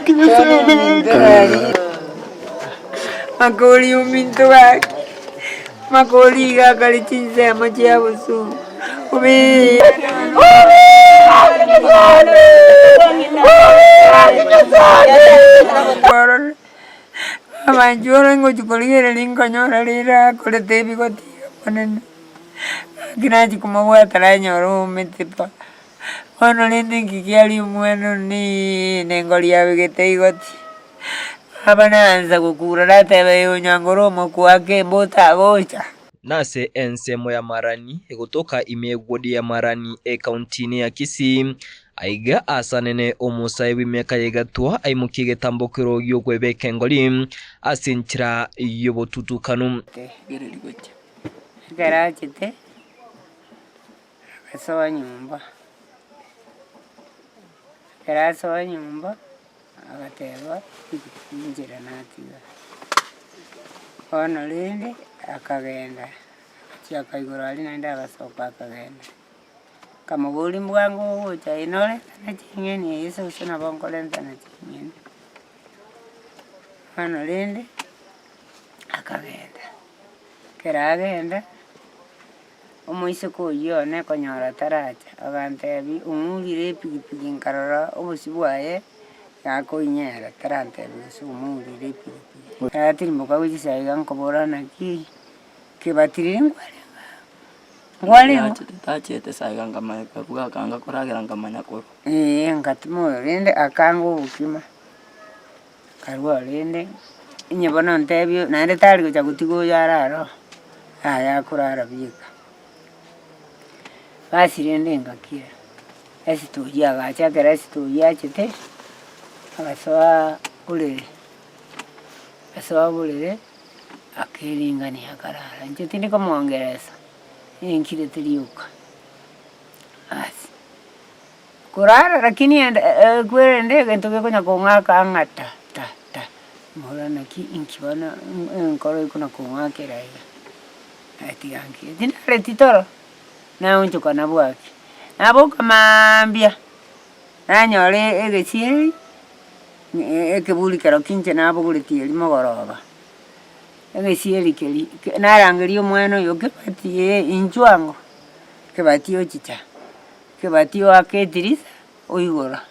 Gaki Nyasae one gaki. Makori ominto gaki, makori iga akare chinsemo chia bosongo, obe. Abanchwa ore ngochia korigereria nkonyora rire akorete ebigoti iga monene, gaki nachia komobwata nanyora oumete pa. Bono rende inki kiaria omwana one nengori yabegete igoti, aba naansa gokura nateba ee onyangore omokwake mba otagocha. Nase ensemo ya Marani, egotoka ime y'egwodi ya Marani ekaunti-inĩ ya Kisii. Aiga asanene omosae bw'emiaka ya egatwa aimokie egetambokero gi'okwebeka engori ase enchera y'obotutukanu. Ekero achete, agasoa nyomba, ekero asoa nyomba. Agateba, Inchera natiga. Bono rende akagenda, agachia akaigora aria naende agasoka akagenda. Nkamoboria mbwango ogocha ee norentane ching'eni ee soso nabo nkorentana ching'eni. Bono rende, akagenda, ekero agenda. Omoiseke oyio one konyora taracha, agantebia, Ong'urire epigipigi nkarora obosio bwaye gakoinyera, tarantebia gose omong'urire epigipigi. Nagatirimboka gochia chinsa iga nkobora naki kebatiriri nkwarenge aa, nkwarenge. Nachete tachete saa iga nkamanya kabuga akanga koragera nkamanya korwa. Eeh ngatuma oyo rende akanga obokima, Nkarua rende, onye bono ntebie naende tari gocha gotiga oyo arare oo, yaya akorara bieka. Basi rende engaki ere, esita oyio agacha ekero esita oyio achete, agasoa borere, agasoa borere, akeringania akarara, inche tindi komoongeresa, enkirete rioka, basi. Korara lakini ende kwerende egento gekonya kong'aka ng'a ta ta ta, mbora naki inki bono enkoro ekona kong'akera iga, natiga nkire tinareti toro, naonchoka nabwaki. Naboka maambia, nanyora egesieri, ekeburi kerokio inche nabogoretie erio mogoroba, egesieri keria narangeria omwana oyo kebati eh inchuo ango, kebati ochicha. Kebati oaka etirisa, oigora,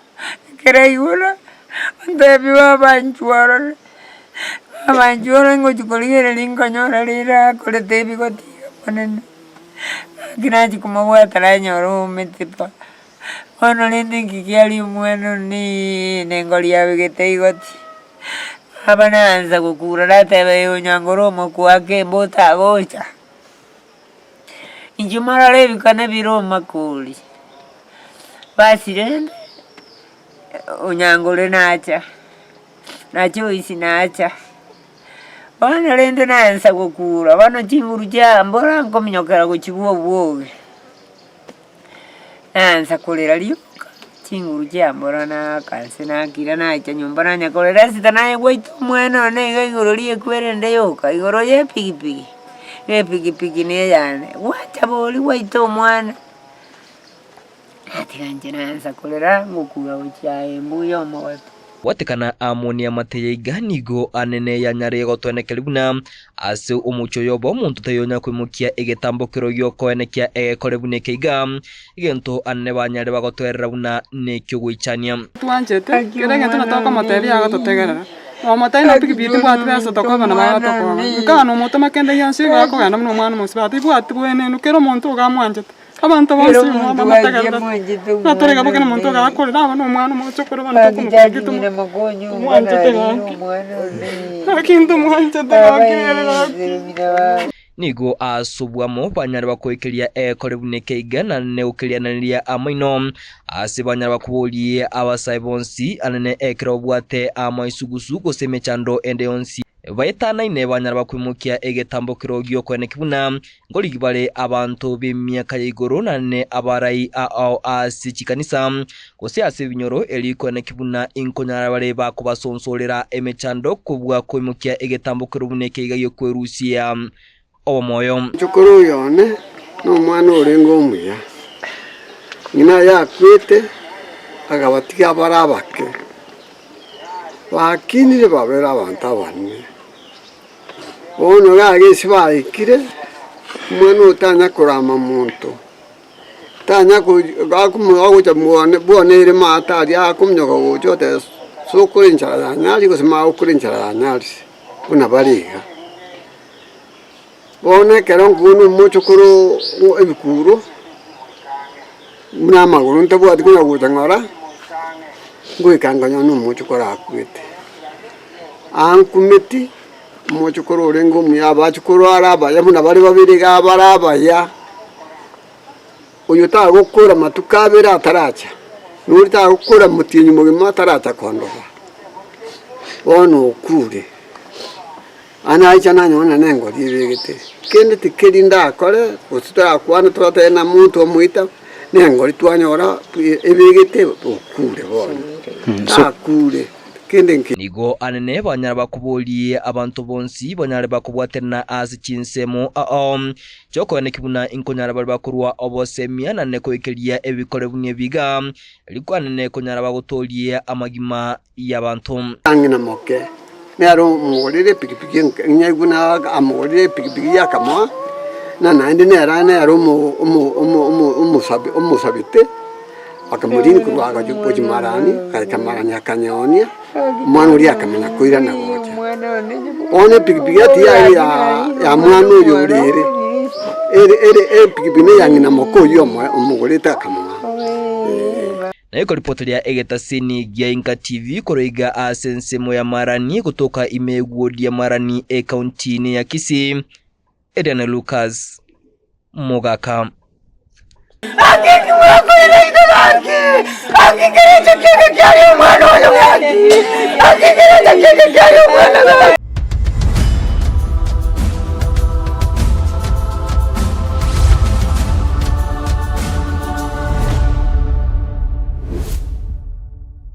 ekero aigora, ontebia baba inchuo orore, baba inchuo orore ngochia korigereria nkonyora rire akorete ebigoti iga monene, gaki nachia komobwata nanyora oumete pa, bono rende inki kiaria omwana one nengori yabegete igoti, baba naansa gokura nateba ee onyangore omokwake mba otagocha. Inchuo morore ebikone bire omakori, basi rende onyangore nacha, na Joyce nacha, bono rende naansa gokura, bono chinguru chiambora nkominyokera gochia bwa obwoge, naansa korera rioka, chinguru chiambora naaka nse nakira nacha nyomba nanya korera esita naye gwaita omwana one iga igoro riekwerende yoka, igoro ya epigipigi, na epigipigi na eyane, gwacha bori gwaita omwana, natiga inche naansa korera ngokura gochia aye mbuya omogote. Gwatekana amo neamate yaiga nigo anene yanyare gotoenekeria buna ase omochie oyo obo omonto tayonya koimokia egetambokero gi'okoenekia egekore buna eke iga, egento anene banyare bagotoerera buna nekiogoichania. Twanchete, kera egento na tokomotebia agototegerera. Nomotebia na pikipiki tibwati besa tokoba nabo agotokoba. Nkaa nomotoma kende gionsi igo akogenda buna omwana omosubati, tibwati bwenenu, kera omonto iga amwanchete. Abanto bonsi igo bamotegererete. Buna tore iga kera omonto iga akorera aba nomwana omochokoro bono tokomokora ki tomwanchete gaki. Gaki ntomwanchete gaki ere gaki. Nigo aas'obwamo banyare bakoikeria ekore buna ekeiga, na negokeriananeria amaino. Ase banyare bakoborie abasae bonsi, anene ekero babwate amaisugusu gose emechando ende yonsi baetanaine, banyare bakoimokia egetambokero gi'okoenekia buna nkorigi bare abanto b'emiaka ya igoro, na abarai ao ase chikanisa, gose ase ebinyoro, erio koenekia buna inkonyara bare bakobasonsorera emechando kobua koimokia egetambokero buna ekeiga gi'okwerusia obomoyo. Nchokoro oyo one nomwana orenge omuya, ng'ina aye akwete, akabatiga abare abake. Bakinire babere abanto abanene. Bono iga ase baikire, omwana oyo tanya korama monto, tanya agocha bwane bwane ere maate aria akominyoka gocha oteba sokore enchara ya nyari gose magokore enchara ya nyari, buna bare iga. Bono ekero nkobuna omochokoro ebikuro, buna amagoro ntabwati konya gocha ng'ora, ngoika nkanyora na omochokoro akwete. Ankumeti, omochokoro orenge omuya abachokoro are abaya buna bare babere iga bare abaya, oyo tagokora matuko abere ataracha, na oria tagokora motienyi mogima ataracha kondoba, bono okure. Anaicha nanyora ng'a nengori ebegete, kende tikeri ndakore, gose torakwane toratebe na monto omoita, nengori twanyora ebegete okure bono, takure kende nki. Nigo anene banyare bakoborie abanto bonsi banyare bakobwaterana ase chinsemo ao chi'okoeneki buna inkonyara bare bakorua obosemia naende koikeria ebikore buna ebi iga, riko anene konyara bagotorie amagima y'abanto. Ng'ina moke nere omogorere epikipiki enyaigwe na amogorere epikipiki y'akamoa, na naende nere nere omosabete, akamorigia korwa agacha gochia marani, agaika marani akanyeonia, omwana oria akamanya koirana gocha. Bono epikipiki ati yaye ya mwana oyo ore ere, ere ere epikipiki na eya ng'ina moke oyio omogorete akamoa. Na ekoripoteria egetasini gia Inka TV korwa iga ase ensemo ya Marani gotoka ime y'egwodi ya Marani ekaunti-inĩ ya Kisii, Ediane Lucas Mogaka. Gaki mwakorire igo gaki! Gaki kere ekio kiaga kiaria omwana